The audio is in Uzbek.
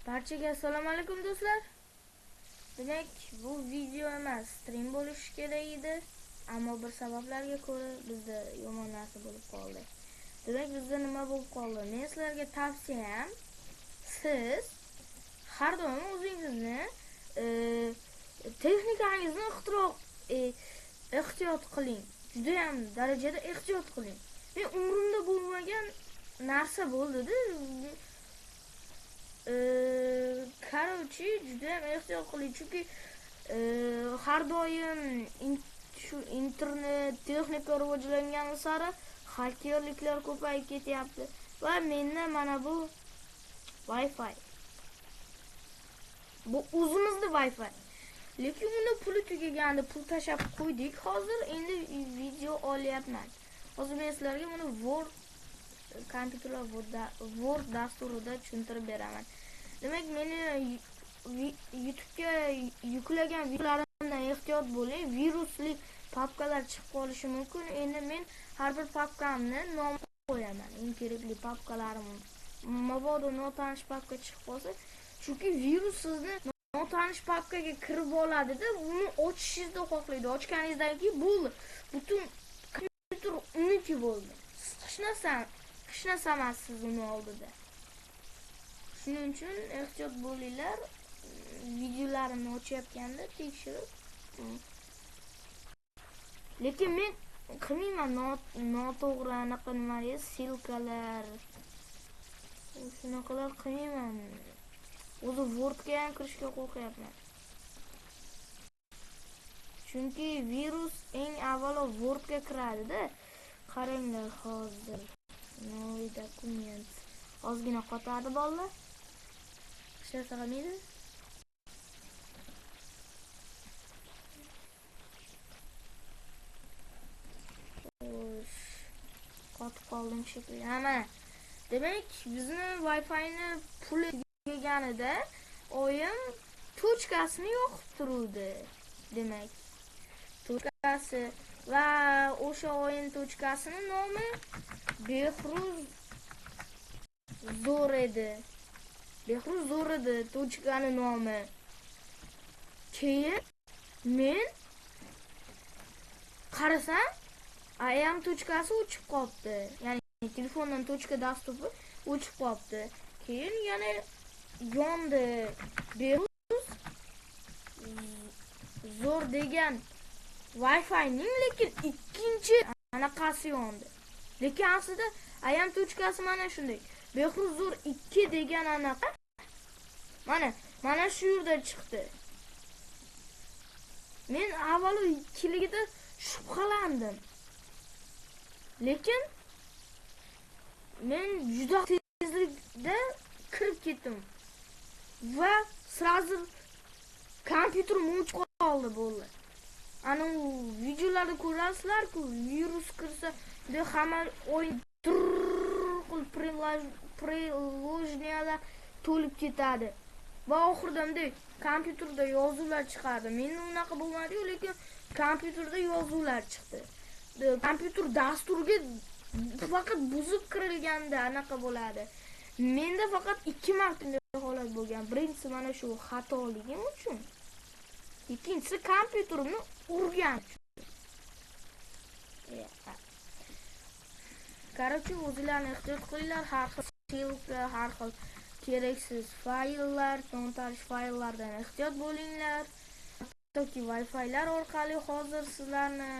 Barchaga assalomu alaykum do'stlar. Demak, bu video emas, stream bo'lishi kerak edi, ammo bir sabablarga ko'ra bizda yomon narsa bo'lib qoldi. Demak, bizda nima bo'lib qoldi? Men sizlarga tavsiyam, siz har doim o'zingizni texnikangizni ehtiyot qiling. Juda ham darajada ehtiyot qiling. Men umrimda bo'lmagan narsa bo'ldi-da. Короче, juda ham ehtiyot qiling, chunki har doim shu internet texnika rivojlangani sari xakerliklar ko'payib ketyapti. Va menda mana bu Wi-Fi. Bu o'zimizni Wi-Fi. Lekin uni puli tugagandi, pul tashab qo'ydik. Hozir endi video olyapman. Hozir men sizlarga buni Word kompyuterlar Word dasturida tushuntirib beraman. Demak, meni YouTube'ga yuklagan videolarimdan ehtiyot bo'ling. Virusli papkalar chiqib qolishi mumkin. Endi men har bir papkamni nom qo'yaman. Eng kerakli papkalarim. Mabodo notanish papka chiqib qolsa, chunki virus sizni notanish papkaga kirib oladida, uni ochishingizni xohlaydi. Ochganingizdan keyin bo'ldi. Butun kompyuter uniki bo'ldi. Siz hech narsa emassiz uni oldida. Shuning uchun ehtiyot bo'linglar. Videolarimni ochyapganda tekshirib. Lekin men qilmayman noto'g'ri anaqa nima deydi, silkalar. Shunaqalar qilmayman. O'zi Wordga ham kirishga qo'rqyapman. Chunki virus eng avvalo Wordga kiradi-da. Qaranglar hozir. Новый документ. Ozgina qotadi bolalar. Hech narsa qilmaydi. Xo'sh, qotib qoldim shekilli. Ha, mana. Demak, bizni Wi-Fi'ni puli tugaganida oyim tochkasini yoqib turuvdi. Demak, tochkasi va o'sha oyim tochkasini nomi Behruz Zo'r edi. Behruz Zo'r edi tochkani nomi. Keyin men qarasam, ayam tochkasi o'chib qolibdi. Ya'ni telefondan tochka dasturi o'chib qolibdi. Keyin yana yondi. Behruz Zo'r degan Wi-Fi'ning lekin ikkinchi anaqasi yondi. Lekin aslida ayam tochkasi mana shunday. Behruz Zo'r 2 degan anaqa mana shu yerda chiqdi. Men avvalo ikkiligida shubhalandim. Lekin men juda tezlikda kirib ketdim. Va sразу kompyuterim o'chib qoldi bo'ldi. Ana u videolarda ko'rasizlar-ku, virus kirsa, hamma o'yin qilib приложениялар to'lib ketadi. Va oxirida bunday kompyuterda yozuvlar chiqardi. Menda unaqa bo'lmadi-yu, lekin kompyuterda yozuvlar chiqdi. Kompyuter dasturiga faqat buzib kirilganda anaqa bo'ladi. Menda faqat 2 marta bunday holat bo'lgan. Birinchisi mana shu xatoligim uchun. Ikkinchisi kompyuterimni urgan uchun. Короче, o'zinglarni ehtiyot qilinglar. Har xil ссылка, har xil keraksiz fayllar, nontanish fayllardan ehtiyot bo'linglar. Hattoki Wi-Fi'lar orqali hozir sizlarni